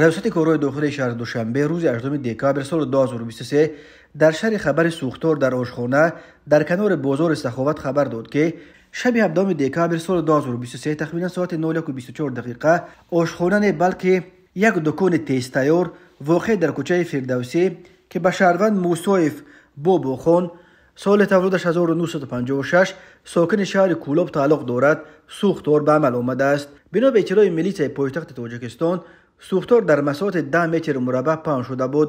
Раёсати корҳои дохилии шаҳри Душанбе рӯзи 8 декабр соли 2023 дар шаҳри хабари сӯхтор дар ошхона дар канори бозори Саховат хабар дод, ки шаби 7 декабр соли 2023 тахминан соати 01:24 дақиқа ошхона не, балки як дукони тезтайёр воқеъ дар кӯчаи Фирдавсӣ, ки ба шаҳрванд Мусоев Бобохон, соли таваллудаш 1956, сокини шаҳри Кӯлоб тааллуқ дорад, сӯхтор ба амал омадааст. Бино ба иттилои милитсияи пойтахти Тоҷикистон, сӯхтор дар масоҳати 10 метри мураббаъ паҳн шуда буд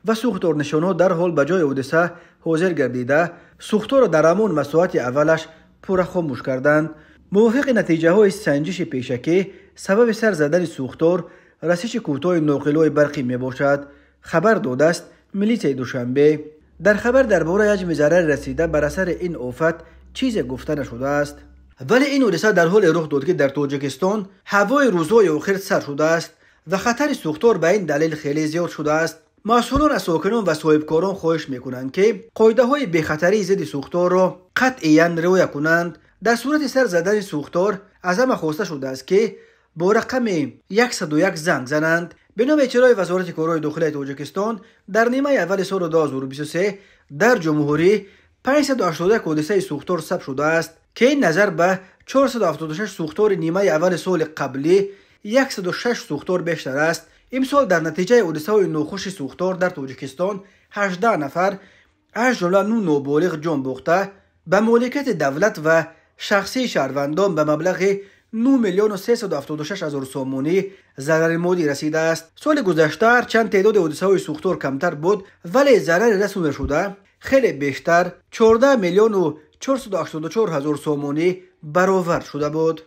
ва сӯхторнишонҳо дарҳол ба ҷои ҳодиса ҳозир гардида, сӯхторро дар ҳамон масоҳати аввалаш пурра хомӯш карданд. Мувофиқи натиҷаҳои санҷиши пешакӣ, сабаби сар задани сӯхтор расиши кӯтоҳи ноқилҳои барқӣ мебошад, хабар додааст милитсияи Душанбе. Дар хабар дар бораи ҳаҷми зарари расида бар асари ин офат чизе гуфта нашудааст. Вале ин ҳодиса дар ҳоле рух дод, ки дар Тоҷикистон ҳавои рӯзҳои охир сар шудааст ва хатари сӯхтор ба ин далел хеле зиёд шудааст. Масъулон аз сокинон ва соҳибкорон хоҳиш мекунанд, ки қоидаҳои бехатарии зидди сӯхторро қатъиян риоя кунанд. Дар сурати сар задани сӯхтор аз ҳама хоста шудааст, ки бо рақами 101 занг зананд. Бино ба иттилои Вазорати корҳои дохилии Тоҷикистон, дар нимаи аввали соли 2023 дар ҷумҳурӣ 581 ҳодисаи сӯхтор сабт шудааст, ки ин назар ба 476 сӯхтори нимаи аввали соли қаблӣ 106 сӯхтор бештар аст. Имсол дар натиҷаи ҳодисаҳои нохуши сӯхтор дар Тоҷикистон 18 нафар, аз ҷумла 9 ноболиғ ҷон бохта, ба моликияти давлат ва шахсии шаҳрвандон ба маблағи 9 миллиону 376 ҳазор сомонӣ зарари моддӣ расидааст. Соли гузашта ҳарчанд теъдоди ҳодисаҳои сӯхтор камтар буд, вале зарари расондашуда хеле бештар, 14 миллиону 484 ҳазор сомонӣ баровард шуда буд.